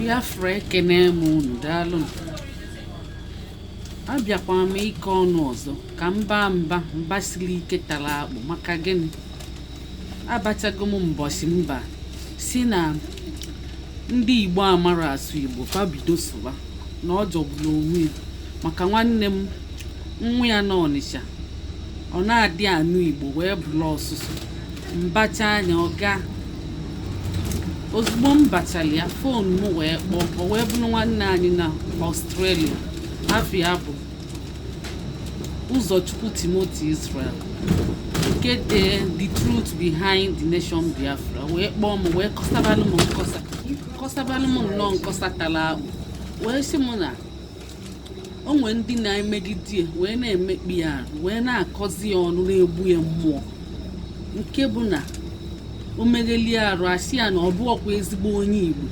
Biafra, ekene m unu. Daalụnụ. Abịakwa m ike ọnụ ọzọ ka m baa mba, mba siri ike, tara akpụ. Maka gịnị? Abachago m mbọchị mba si na ndị Igbo amara asụ Igbo, fa bido sụba na ọ jọgburu onwe ya. Maka nwanne m nwa ya na Ọnịsha, ọ na-adị anụ Igbo wee bụrụ ọsụsụ mbacha anya. Ọ gaa ozugbo m bachara ya, phone m wee kpọọ. O wee bụrụ nwanne anyị na Australia, afọ ya bụ Ụzọchukwu Timothy Israel, nke dee The Truth Behind the Nation Biafra, wee kpọọ m, wee kọsabalụ m nkọsa, kọsabalụ m nnọọ nkọsa tara akpụ, wee sị m na o nwee ndị na-emegide ya, wee na-emekpi ya arụ, wee na-akọzi ya ọnụ, na-egbu ya mmụọ, nke bụ na o meghelie arụ, asị ya na ọ bụ ọkwa ezigbo onye Igbo.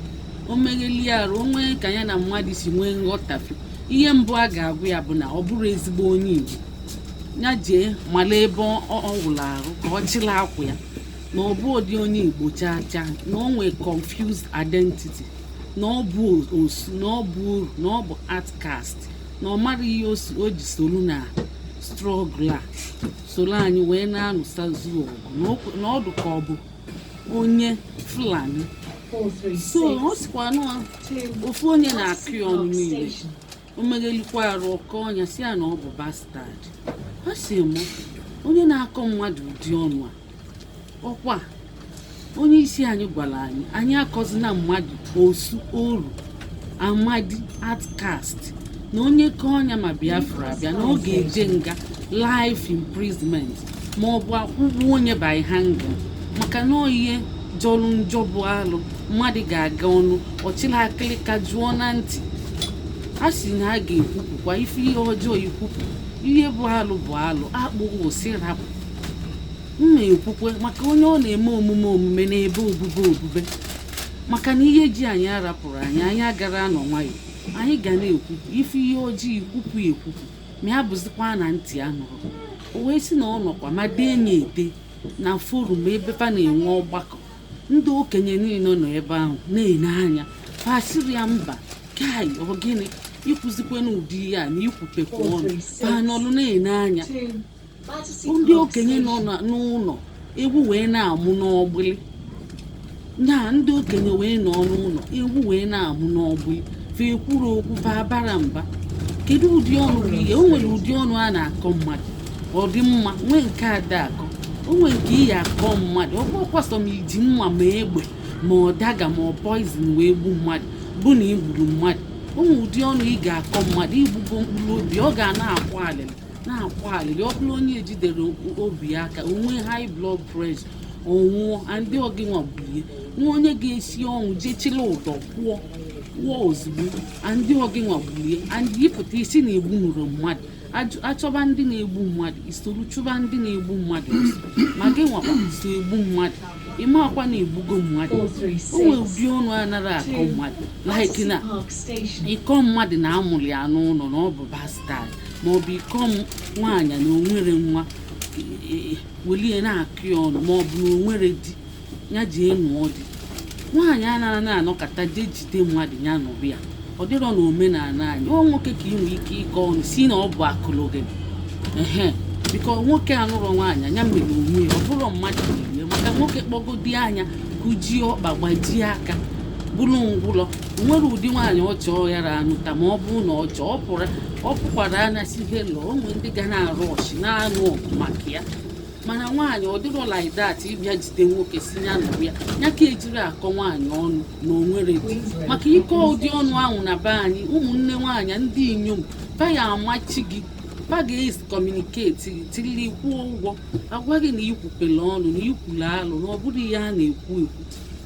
O meghelie arụ, o nwee ka ya na mmadụ si nwee nghọtafe, ihe mbụ a ga-agwa ya bụ na ọ bụrụ ezigbo onye Igbo, ya jee mara ebe ọ wụrụ arụ ka ọ chịrị akwa ya, na ọ bụ ụdị onye Igbo chaa chaa, na o nwee confused identity, na ọ bụ osu, na ọ bụ uru, na ọ bụ outcast, na ọ mara ihe o ji soro na struggle a, soro anyị wee na-anụsazu ọgụ, na ọ dị ka ọ bụ onye Fulani. So ọ sịkwa na ofu onye na-akụ ya ọnụ niile, o meghelikwa arụ, ọkọ ọnya, si ya na ọ bụ bastard. A sị m, onye na-akọ mmadụ ụdị ọnụ a, ọkwa onye isi anyị gwara anyị, anyị akọzina mmadụ osu, oru, amadi, outcast, na onye kọọ ọnya ma Biafra abịa, na ọ ga-eje nga life imprisonment ma ọ bụ akwụgbu onye by hanging, maka na ọ ihe jọrọ njọ bụ alụ. Mmadụ ga-aga ọnụ ọchịla akịlịka jụọ na ntị. A sị na a ga-ekwupụkwa ife ihe ọjọọ, ikwupụ ihe bụ alụ bụ alụ, akpụghị osi rapụ. M na-ekwukwe maka onye ọ na-eme omume omume n'ebe obube obube, maka na ihe ji anyị arapụrụ anyị, anyị agara anọ nwayọ, anyị ga na-ekwupụ ife ihe ọjọọ, ikwupụ ekwupụ, ma ya bụzikwa na ntị anụrụ. O wee sị na ọ nọkwa ma dee ya ede na forum ebe fa na-enwe ọgbakọ, ndị okenye niile nọ ebe ahụ na-ene anya, fasịrị ya mba kai, ọ gịnị ikwuzikwe n'ụdị ihe a na ikwupekwa ọnụ? Fa nọlụ na-ene anya, ndị okenye nọ n'ụlọ, ewu wee na-amụ n'ọgbịlị na ndị okenye wee nọ n'ụlọ, ewu wee na-amụ n'ọgbịlị, fa ekwuru okwu, fa bara mba. Kedu ụdị ọnụ bụ ihe o nwere? Ụdị ọnụ a na-akọ mmadụ, ọ dị mma nwee nke ada akọ, o nwee nke iyi akọ mmadụ. Ọ bụrụkwa ma iji mma, ma egbe, ma ọ dagger, ma ọ poison wee gbu mmadụ, bụ na ị gburu mmadụ. O nwere ụdị ọnụ ị ga-akọ mmadụ, igbugo mkpụrụ obi, ọ ga na-akwa alịlị, na-akwa alịlị. Ọ bụrụ onye ejidere obi aka, onwe high blood pressure, ọ nwụọ. Ndị ọgịnwa gburie nwa onye ga-esi ọnwụ jee chịrị ụdọ kwụọ kwụọ ozugbo. Ndị ọgịnwa gburie andị ịpụta isi na egbunuru mmadụ. Achọba ndị na-egbu mmadụ, isoro chụba ndị na-egbu mmadụ ọsọ, ma gị nwakwa so egbu mmadụ, ịmakwa na egbugo mmadụ. O nwere ụdị ọnụ anaghị akọ mmadụ, like na ịkọ mmadụ na amụrụ ya n'ụlọ na ọ bụ bastard, maọbụ ịkọ nwaanyị na onwere nwa, welie na-akụ ya ọnụ, maọbụ na onwere di, ya jee nụọ di. Nwaanyị anaghị na-anọkọta jee jide mmadụ ya nụrụ ya. Ọ dịrọ na omenala anyị. Ọ nwoke ka ị nwee ike ịkọ ọnụ si na ọ bụ akụlụ gị ehe, biko nwoke anụrọ nwaanyị anya mere onwe ya, ọ bụrụ mmadụ merie. Maka nwoke kpọgodi anya, kụjie ọkpa, gbajie aka, bụrụ ngwụlọ, nwere ụdị nwaanyị ọ chọọ yara anụta. Ma ọ bụrụ na ọ chọọ, ọ pụrụ, ọ pụkwara anya si hello, o nwee ndị ga na-arụ ọchị, na-anụ ọgụ maka ya. Mana nwaanyị, ọ dịrọ like that. Ịbịa jide nwoke si ya nụrụ ya, ya ka ejiri akọ nwaanyị ọnụ na onwere di. Maka ike ụdị ọnụ ahụ na be anyị, ụmụnne nwaanyị, ndị inyom fa ya amachi gị, fa ga-excommunicate gị tili kwụọ ụgwọ, agwa gị na ikwupele ọnụ, na ikwulu alụ, na ọ bụrụ ihe a na-ekwu ekwu.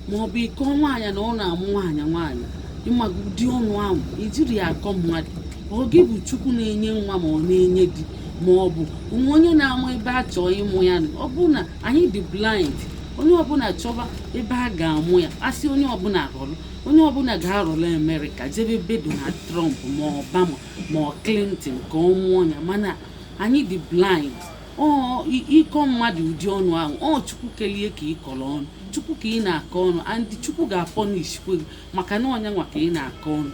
Ma ọ bụ ịkọ nwaanyị na ọ na-amụ nwaanyị nwaanyị, ịmaga ụdị ọnụ ahụ ejiri ya akọ mmadụ. Ọ gị bụ Chukwu na-enye nwa, ma ọ na-enye di, ma ọ bụ onwe onye na-amụ ebe a chọọ ịmụ ya. Ọ bụrụ na anyị dị blind, onye ọbụla chọba ebe a ga-amụ ya, asị onye ọbụla rọrọ, onye ọbụla ga-arọrọ Amerịka, jebe be Donald Trump, ma Obama, ma ọ Clinton, ka ọ mụọ ya. Mana anyị dị blind. Ọ ịkọ mmadụ ụdị ọnụ ahụ, ọ Chukwu kelie ka ịkọrọ ọnụ. Chukwu Chukwu ka ị na-akọ ọnụ, and Chukwu ga-apunishkwe gị, maka na ọnya nwa ka ị na-akọ ọnụ.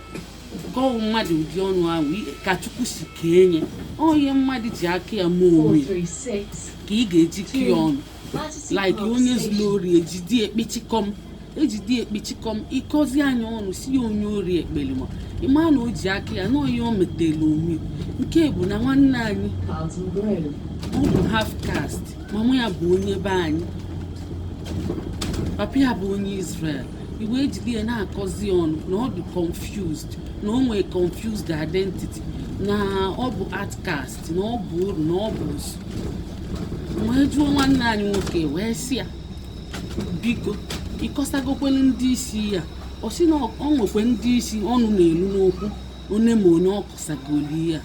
Kọọ mmadụ ụdị ọnụ ahụ ka Chukwu si kee nye onye mmadụ ji aka ya mee 4 onwe ya 3 6 ka ị ga-eji kee ọnụ. Battersea Like Park onye zuru Station. ori, ejidi ekpichikom, ejidi ekpichikom, ịkọzi anya ọnụ si ya onye ori ekpelima. Ịma na o ji aka ya na onye o metela onwe. Nke bụ na nwanne anyị, Carlton Grove. ọ bụ half caste. Mama ya bụ onye be anyị, papa ya bụ onye Israel. Iwe ejide ya na-akọzi ọnụ na ọ dị confused, na o nwee confused identity, na ọ bụ outcast, na ọ bụ uru, na ọ bụ osu. Wee jụọ nwanne anyị nwoke, wee sị ya, biko, ịkọsagokwelu ndị isi ya? Ọ sị na ọ nwekwe ndị isi ọnụ na-elu n'okwu, onye ma onye ọ kọsagolu ya.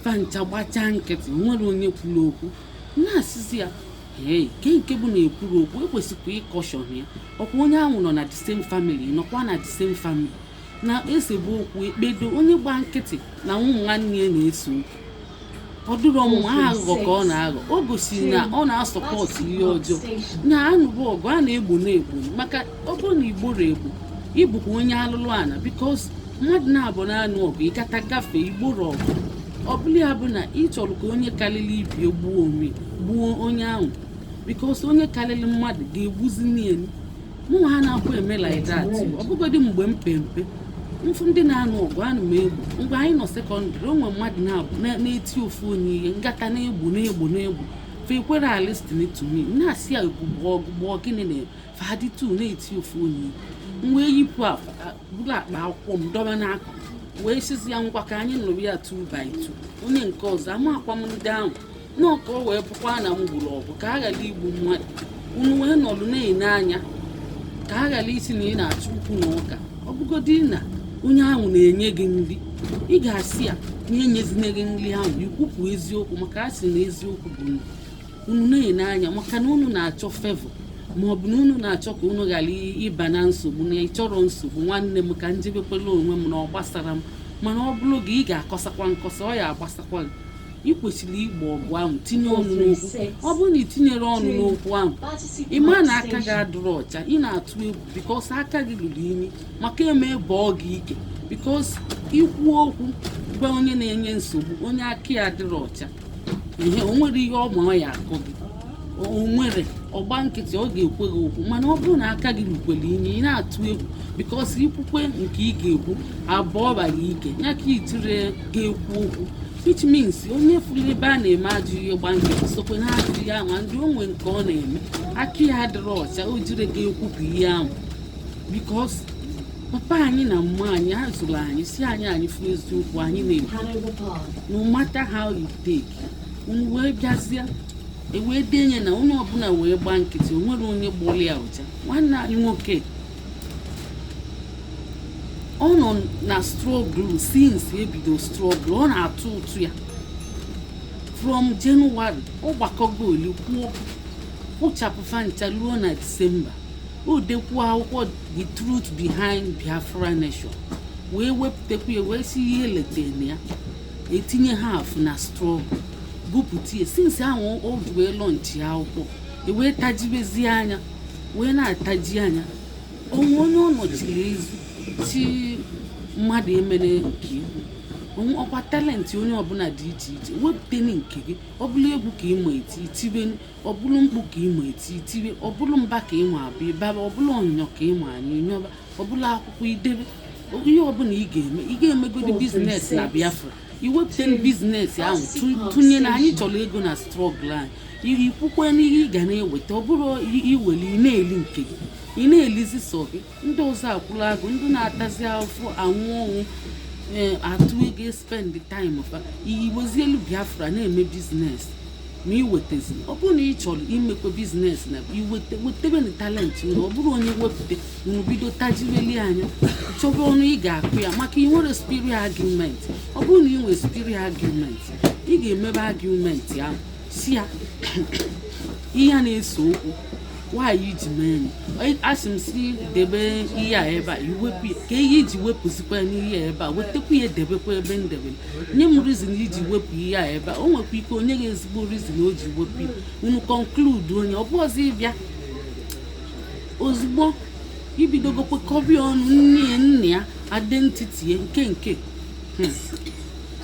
Fancha gbachaa nkịtị, nwere onye kwuru okwu. Na-asịzi ya, hey, ke nke bụ na ekwuru okwu, ekwesịkwa ịcaution ya. Ọkwa onye ahụ nọ na the same family, nọkwa na the same family na-esebe okwu, ekpedo onye gba nkịtị na ụmụ nwanne ya na-ese okwu. Ọ dịrọ mma. Aghụghọ ka ọ na-aghọ. O gosiri na ọ na-asupport ihe ọjọọ na anụrụ ọgụ a na-egbo na-egbo, maka ọ bụrụ na igboro egbo, ịbụkwa onye alụlụ ana, because mmadụ na-abụ na-anụ ọgụ, ịgata gafee igboro ọgụ. Ọ bụla ya bụ na ị chọrọ ka onye karịrị ibie gbuo onwe, gbuo onye ahụ, because onye karịrị mmadụ ga-egbuzi niile. Mụnwa ha na-akwa eme like that. Ọ bụgodị mgbe m pe mpe, mfụ ndị na-anụ ọgụ, anụ m egbu. Mgbe anyị nọ secondary, o nwere mmadụ na-abụ na-eti ofu onye ihe ngata, na-egbu, na-egbu, na-egbu. Fa ekwere a listen to me. Na-asị ya gbụọ ọgụ, gbụọ gịnị na fadịtu na-eti ofu onye ihe. M wee yipụ buru akpa akwụkwọ m dọba n'akụkụ, wee sizi ya, ngwa, ka anyị nụrụ ya 2 by 2. Onye nke ọzọ ama akwa m ndị ahụ nọọ ka o wee bụkwa na m gburu ọgụ, ka a ghara igbu mmadụ. Unu wee nọdụ na-ene anya ka a ghara isi na ị na-achọ ukwu na ụka. Ọ bụgodị na onye ahụ na-enye gị nri, ị ga-asị ya na enyezina gị nri ahụ. Ikwupụ eziokwu, maka a sị na eziokwu bụ ndụ. Unu na-ene anya maka na unu na-achọ favour, ma ọ bụ na unu na-achọ ka unu ghara ịba na nsogbu, na ị chọrọ nsogbu. Nwanne m, ka njebekwela onwe m na ọ gbasara m. Mana ọ bụrụ gị, ị ga-akọsakwa nkọsa, ọ ya agbasakwa gị. Ị kwesịrị igbo ọgụ ahụ, tinye ọnụ n'okwu. Ọ bụrụ na ị tinyere ọnụ n'okwu ahụ, ị ma na aka gị adịrọ ọcha. Ị na-atụ egwu because aka gị ruru unyi, maka eme bọọ gị ike, because ikwu okwu gwa onye na-enye nsogbu, onye aka ya adịrọ ọcha, ihe o nwere, ihe ọ ma ọ ya akụ gị, o nwere ọgba nkịtị, ọ ga-ekwe gị okwu. Mana ọ bụrụ na aka gị rukwere unyi, ị na-atụ egwu because ikwukwe nke ị ga-ekwu abụọ baghị ike ya ka ijiri ga-ekwu okwu, which means onye fụrụ ebe a na-eme ajọ ihe gba nkịtị sokwe na ajọ ihe ahụ. Ndị o nwe nke ọ na-eme, aka ya adịrọ ọcha, o jiri ga-ekwupụ ihe ahụ, because papa anyị na mma anyị ha zụrụ anyị si anyị, anyị fụ eziokwu, anyị na-ekwu. Hanover Park. No matter how you take. Unu wee bịazie, ewee denye na onye ọbụla wee gba nkịtị, o nwere onye gbọrọ ya ụja. Nwanne anyị nwoke, ọ nọ na struggle since ebido struggle. Ọ na-atụ ụtụ ya from January. Ọ gbakọgo oli kwụọ, kwụchapụ fancha ruo na Disemba. O dekwuo akwụkwọ The Truth Behind Biafra Nation, wee wepụtakwa ya, wee si ihe letara ya etinye half na struggle, bupụta ya. Since ahụ o ji wee launch akwụkwọ, ewee tajibezie anya, wee na-ataji anya onwe onye ọ nọchiri ezi chi mmadụ emere nke ya. Ọkwa talent onye ọbụla dị iche iche. Wepụteni nke gị. Ọ bụrụ egwu ka ịma eti, itibenu. Ọ bụrụ mkpu ka ịma eti, itibe. Ọ bụrụ mba ka ịma abụ, ịbaba. Ọ bụrụ onyinyo ka ịma anya, ịnyọba. Ọ bụrụ akwụkwọ, idebe. Ihe ọbụla ị ga-eme, ị ga-emegodi business na Biafra, iwepụteni business ahụ, tụnye na anyị chọrọ ego na struggle anyị. Ikwukwe n'ihe ị ga na-eweta. Ọ bụrụ iweli, ị na-eli nke gị, ị na-elizi sọ gị, ndị ọzọ akwụla agụ, ndị na-atazi afụ anwụ ọnwụ. Ee, atụ ego, spend time fa iwezielu Biafra na-eme business ma iwetezi. Ọ bụrụ na ị chọrọ imekwe business na iweta, wetebenu talent unu. Ọ bụrụ onye wepụta, unu bido tajireli anya, chọba ọnụ ị ga-akụ ya, maka ị nwere spirit argument. Ọ bụrụ na ị nwere spirit argument, ị ga-emebe argument ahụ, si ya ihe a na-ese okwu, nwaanyị iji mee ya. Asị m si debe ihe a ebe a, iwepụ ya. Ka ihe iji wepụzikwa n'ihe a ebe a, wetakwa ya, debekwa ebe m debere. Nye m reason iji wepụ ihe a ebe a. O nwekwa ike onye ga ezigbo reason o ji wepụ ya. Unu conclude onye ọ bụ ọzọ ịbịa. Ozugbo ibidogokwe kọbi ọnụ nne ya, nna ya, identity ya, nke.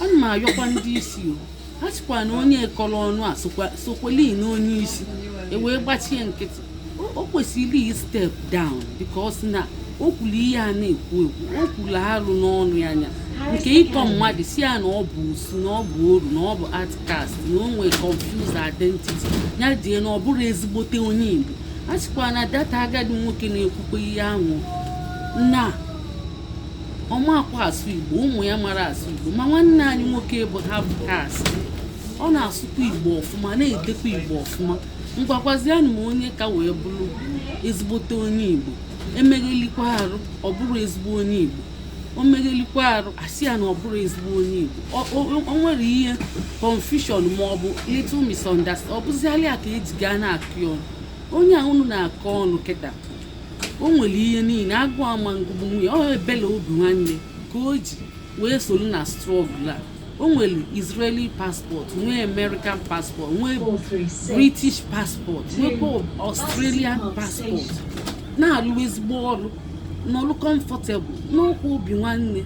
Ana m ayọkwa ndị isi o. Ha sịkwa na onye kọrọ ọnụ a sokweli na onye isi e wee gbachie nkịtị. O kwesịrị i step down because na o kwuru ihe a na-ekwu ekwu, o kwuru arụ n'ọnụ ya anya nke ịkọ mmadụ si ya na ọ bụ usu, na ọ bụ oru, na ọ bụ outcast, na o nwee confused identity ya jee, na ọ bụrụ ezigbote onye Igbo. A sịkwa na data agadi nwoke na-ekwukwe ihe ahụ na ọmakwa asụ Igbo, ụmụ ya mara asụ Igbo. Ma nwanne anyị nwoke bụ half caste, ọ na-asụkwa Igbo ọfụma, na-edekwa Igbo ọfụma. Ngwakwazianụ m, onye ka wee bụrụ ezigbote onye Igbo emeghelikwa arụ, ọ bụrụ ezigbo onye Igbo o meghelikwa arụ, asị ya na ọ bụrụ ezigbo onye Igbo. O nwere ihe confusion ma ọ bụ little misunderstanding, ọ bụziala ya ka eji gaa na-akụ ya ọnụ. Onye a unu na-akọ ọnụ kịta, o nwere ihe niile agụ ama ngụgbu nwunye ọ ebela obi nwanne ka o ji wee soro na struggle a. O nwere Israeli passport, nwee American passport, nwee 436. British passport, nwekwa Australian passport, na-alụ ezigbo ọrụ, n'ọrụ comfortable n'okwu obi nwanne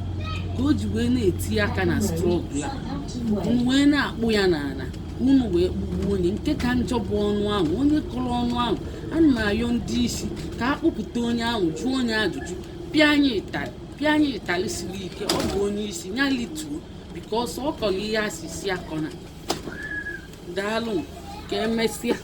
ka o ji wee na-eti aka na struggle a. Southampton Way. Unu wee na-akpụ ya n'ala, unu wee kpugbuo onye nke ka njọ bụ ọnụ ahụ onye kọrọ ọnụ ahụ. Ana m ayọ ndị isi ka a kpụpụta onye ahụ, jụọ onye ajụjụ, pịa anyị ịtarị, pịa anyị ịtarị siri ike. Ọ bụ onye isi ya lituo because ọ kọrọ ihe asịsị akọna. Daalụ, ka emesịa.